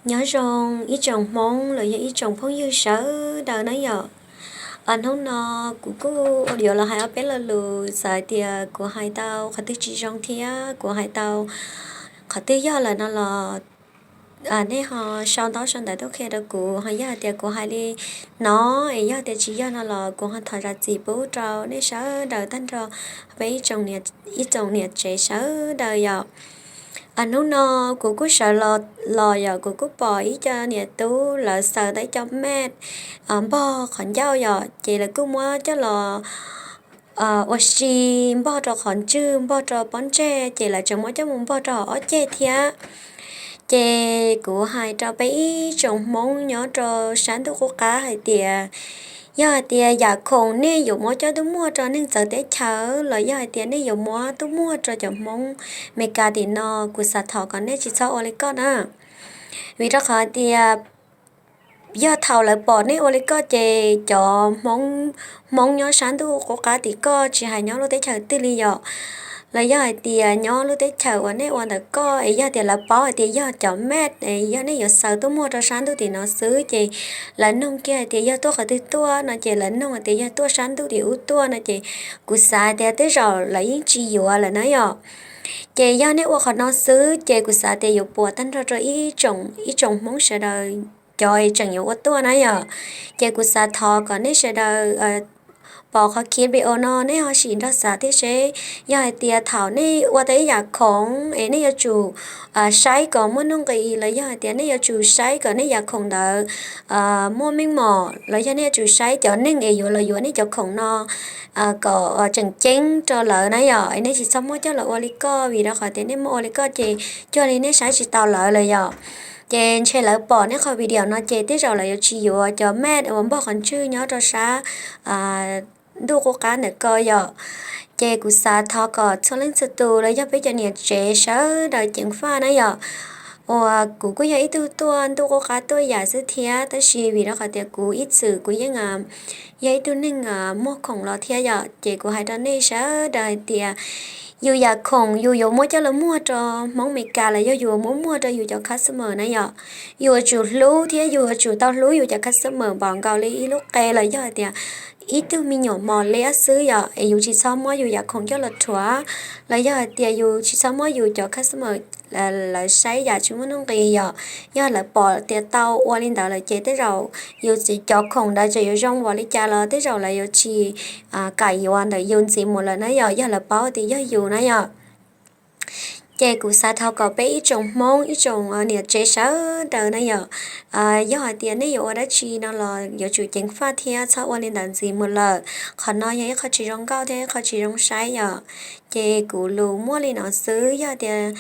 Nyob zoo ib tsoom Hmoob los yog ib tsoom phooj ywg sawv daws na yom. Hnub no kuv kuj yuav los hais ob peb lo lus, txawm hais tias kuv hais tau qhov twg tsis zoo thiab kuv hais tau qhov twg yog lawm no los nej ho sau ntaub sau ntawv tuaj qhia rau kuv, ho yog hais tias kuv hais li no es yog tias tsis yog no los kuv ho thov zam txim pub rau nej sawv daws tag nrho peb ib tsoom niam tsev sawv daws yom. Hnub no kuv kuj sawv los los yom, kuv kuj pom ib co niam tub lawv xaws tau ib co mej npog qhov ncauj yom, ces lawv kuj muab coj los ua si, npog rau qhov ntswg, npog rau pob ntseg, ces lawv tseem muab coj mus npog rau hauv ob ceg thiab. Ces kuv hais rau peb ib tsoom Hmoob nyob rau sab ntuj qub qab hais tias, yog hais tias yam khoom nej yuav muab coj tuaj muag rau neeg txawv teb chaws los yog hais tias nej yuav muab tuaj muag rau cov Hmoob Meskas tim no, kuv xav thov kom nej tsis txhob ua li koj na. Vim rau qhov hais tias yog thaum lawv pom nej ua li koj ces cov Hmoob, Hmoob nyob sab ntuj qub qab tim koj tsis hais nyob lub teb chaws twg li yom, los yog hais tias nyob lub teb chaws uas nej ua ntawm koj es yog tias lawv paub hais tias yog cov mej es yog nej yuav xaws tuaj muag rau sab ntuj tim no xwb ces lawv noog kiag hais tias yog tuaj qhov twg tuaj no ces lawv noog hais tias yog tuaj sab ntuj tim ub tuaj no ces kuv xav hais tias tej zaum lawv yeej tsis yuav lawm na yom. Ces yog nej ua qhov no xwb ces kuv xav tias yuav puas tag nrho rau ib tsoom, ib tsoom Hmoob sawv daws cov es tseem yuav ua tuaj na yom. Ces kuv xav thov kom nej sawv daws pom qhov video no nej ho sim nrog xav thiab seb yog hais tias thaum nej ua tau ib yam khoom es nej yuav tsum saib kom muaj nuj nqis los yog hais tias nej yuav tsum saib kom nej yam khoom ntawd muaj meej mom los yog nej yuav tsum saib cov neeg es yuav los yuav nej cov khoom no kom tseem ceeb rau lawv na yom. Es nej tsis txhob muab coj los ua li koj, vim rau qhov tias nej muab ua li koj ces cuag li nej saib tsis taus lawv lawm yom. Ces ntshe lawv pom nej qhov video no ces tej zaum lawv yuav tsis yuav cov mej uas npog qhov ntswg nyob rau sab ntuj qub qab ntawm ko yom. Ces kuv xav thov kom txhua leej txhua tus los yog peb cov niam tsev sawv daws ceev faj na yom. Uas kuv kuj yog ib tug tuaj ntuj qub qab tuaj yam xwb thiab, tab sis vim rau qhov tias kuv ib txwm kuv yeej yog ib tug neeg muag khoom los thiab yom, ces kuv hais rau nej sawv daws hais tias yus yam khoom yus yuav muab coj los muag rau Hmoob Meskas los yog yus muab muag rau yus cov customer na yom, yus yuav tsum hlub thiab yus yuav tsum tau hlub yus cov customer npaum nkaus li ib lub qe los yog hais tias ib tug me nyuam mos liab xwb yom. Es yus tsis txhob muab yus yam khoom coj los rhuav los yog hais tias yus tsis txhob muab yus cov customer lawv saib yam tsis muaj nuj nqis yom. Yog lawv pom tias tau ua li ntawd lawm ces tej zaum yus cov khoom ntawd txawm yuav zoo npaum li cas los tej zaum lawv yuav tsis kam yuav ntawm yus ntxiv mus lawm na yom, yog lawv paub tias yog yus na yom. Ces kuv xav thov kom peb ib tsoom Hmoob ib tsoom niam tsev sawv daws na yom, yog hais tias nej yuav ua dab tsi no los yuav tsum ceev faj thiab txhob ua li ntawd ntxiv mus lawm. Qhov no yog ib qho tsis zoo nkauj thiab ib qho tsis zoo saib yom. Ces kuv lus muaj li no xwb, yog tias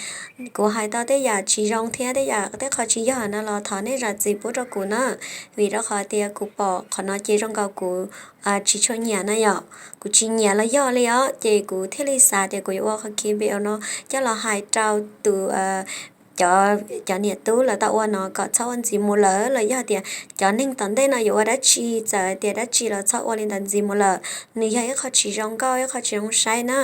kuv hais tau tej yam tsis zoo thiab tej yam tej qho tsis yog no los thov nej zam txim pub rau kuv na, vim rau qhov tias kuv pom qhov no ces zoo nkaus kuv tsis tshua nyiam na yom. Kuv tsis nyiam los yog li os, ces kuv thiaj li xav tias kuv yuav ua qhov video no coj los hais rau tus cov niam tub lawv tau ua no kom txhob ua ntxiv mus lawm, los yog tias cov neeg tom ntej no yuav ua dab tsi txawm tias dab tsi los txhob ua li ntawd ntxiv mus lawm. Nws yog ib qho tsis zoo nkauj ib qho tsis zoo saib na.